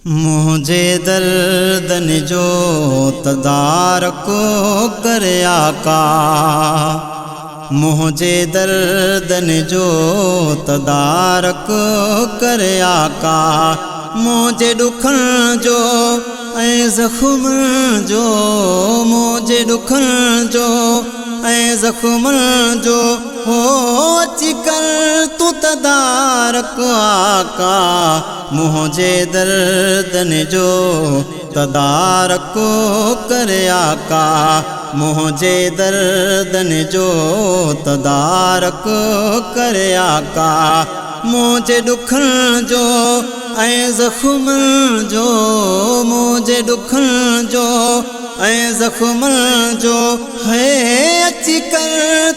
منهنجي دردن جو تدارڪ ڪر آقا، منهنجي دردن جو تدارڪ ڪر آقا، منهنجي ڏکن جو ۽ زخمن جو، منهنجي ڏکن جو ۽ زخمن جو هو اچي ڪر تون تدارڪ آقا، منهنجي دردن جو تدارڪ ڪر آقا، منهنجي دردن جو تدارڪ ڪر آقا، منهنجي ڏکن جو ۽ زخمن جو، منهنجي ڏکن جو ۽ زخمن جو هي اچي ڪر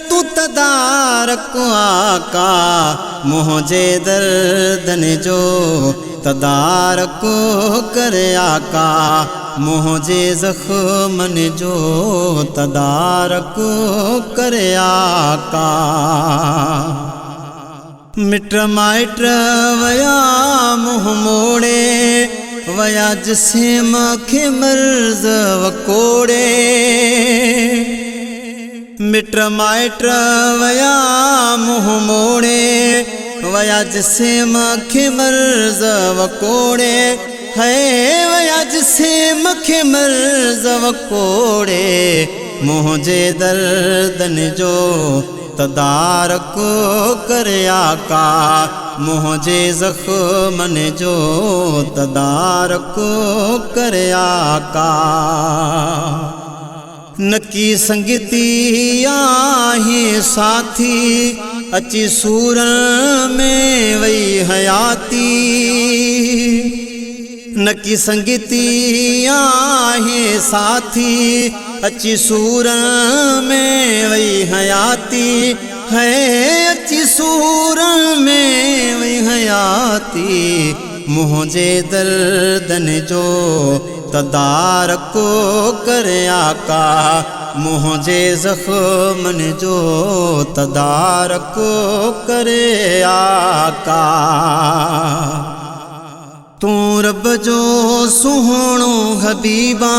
تون تدارڪ آقا، منهنجي دردن جو تدارڪ ڪر آقا، منهنجي زخمن جو تدارڪ ڪر آقا. مٽ مائٽ ويا منهن موڙي، ويا جسم کي مرض وڪوڙي. مٽ مائٽ ويا منهن موڙي، ويا جسم کي مرض وڪوڙي، هي ويا جسم کي مرض وڪوڙي. منهنجي دردن جو تدارڪ ڪر آقا، منهنجي زخمن جو تدارڪ ڪر آقا. نڪي سنگتي آهي ساٿي، اچي سورن ۾ وئي حياتي. نڪي سنگتي آهي ساٿي، اچي سورن ۾ وئي حياتي، هي اچي سورن ۾ وئي حياتي. منهنجي دردن جو تدارڪ ڪر آقا، منهنجي زخمن جو تدارڪ ڪر آقا. تون رب جو سهڻو حبيبا،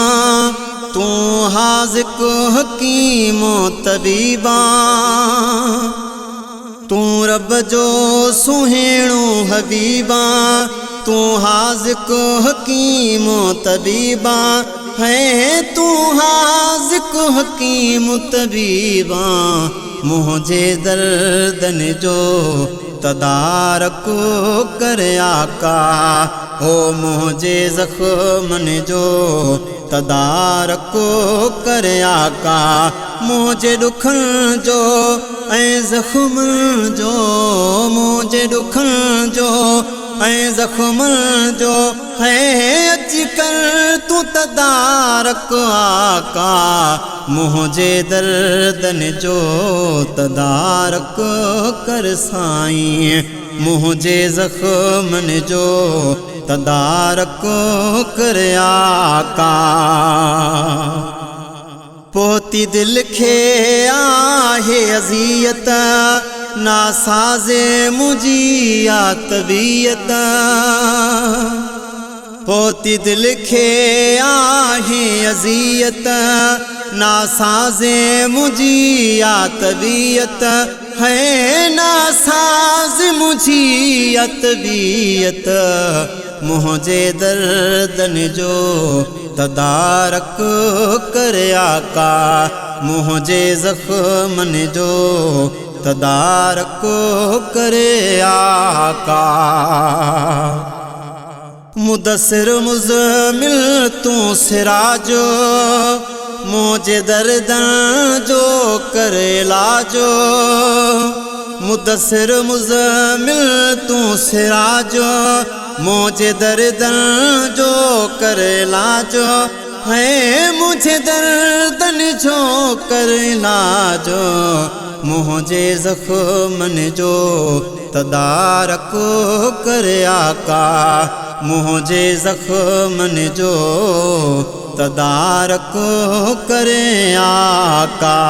تون حاذق حڪيم طبيبا. تون رب جو سهڻو حبيبا، تون حاذق حڪيم طبيبا، هي تون حاذق حڪيم طبيبا. منهنجي دردن جو تدارڪ ڪر آقا، هو منهنجي زخمن جو تدارڪ ڪر آقا، منهنجي ڏکن جو ۽ زخمن جو، منهنجي ڏکن جو ۽ زخمن جو هي اچي ڪر تون تدارڪ آقا، منهنجي دردن جو تدارڪ ڪر سائين، منهنجي زخمن جو تدارڪ ڪر آقا. پهتي دل کي آهي اذيت، ناسازي منهنجي آ طبيعت. پهتي دل کي آهي اذيت، ناسازي منهنجي آ طبيعت، هي ناساز منهنجي آ طبيعت. منهنجي دردن جو تدارڪ ڪر آقا، منهنجي زخمن جو تدارڪ ڪر آقا. مدثر مزمل تون سراج، منهنجي دردن جو ڪر علاج. مدثر مزمل تون سراج، منهنجي دردن جو ڪر علاج، هي منهنجي دردن جو ڪر علاج. منهنجي زخمن جو تدارڪ ڪر آقا، منهنجي زخمن جو تدارڪ ڪر آقا.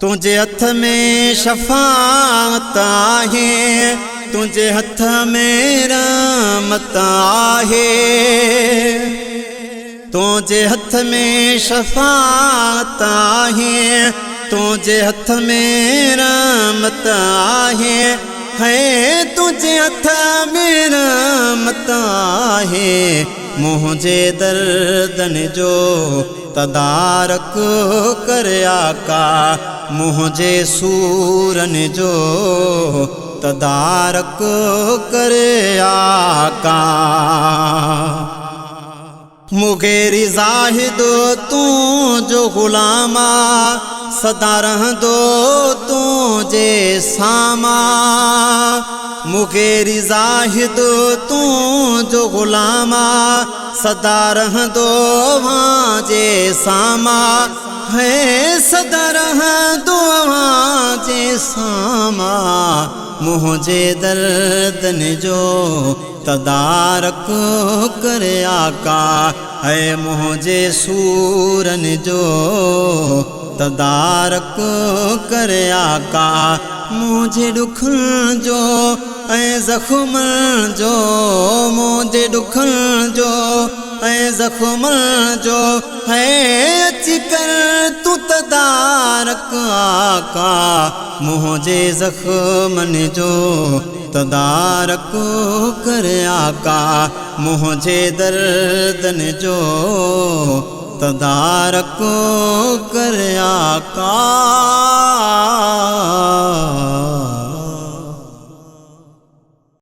تنهنجي هٿ ۾ شفاعت آهي، تنهنجي هٿ ۾ رحمت رحمت آهي. تنهنجي هٿ ۾ شفاعت آهي، تنهنجي هٿ ۾ رحمت آهي، هي تنهنجي هٿ ۾ رحمت آهي. منهنجي دردن جو تدارڪ ڪر آقا، منهنجي سورن جو تدارڪ ڪر آقا. مغيري زاهد تنهنجو غلام آ، سدا رهندو تنهنجي ساما. مغيري زاهد تنهنجو غلام آ، سدا رهندو اوهان جي ساما، هي سدا رهندو اوهان جي ساما. منهنجي دردن جو تدارڪ ڪر آقا، هي منهنجي سورن جو تدارڪ ڪر آقا. منهنجي ڏکن جو ۽ زخمن جو، منهنجي ڏکن جو ۽ زخمن جو، هي اچي ڪر تون تدارڪ آقا. منهنجي زخمن جو تدارڪ ڪر آقا، منهنجي دردن جو تدارڪ ڪر آقا.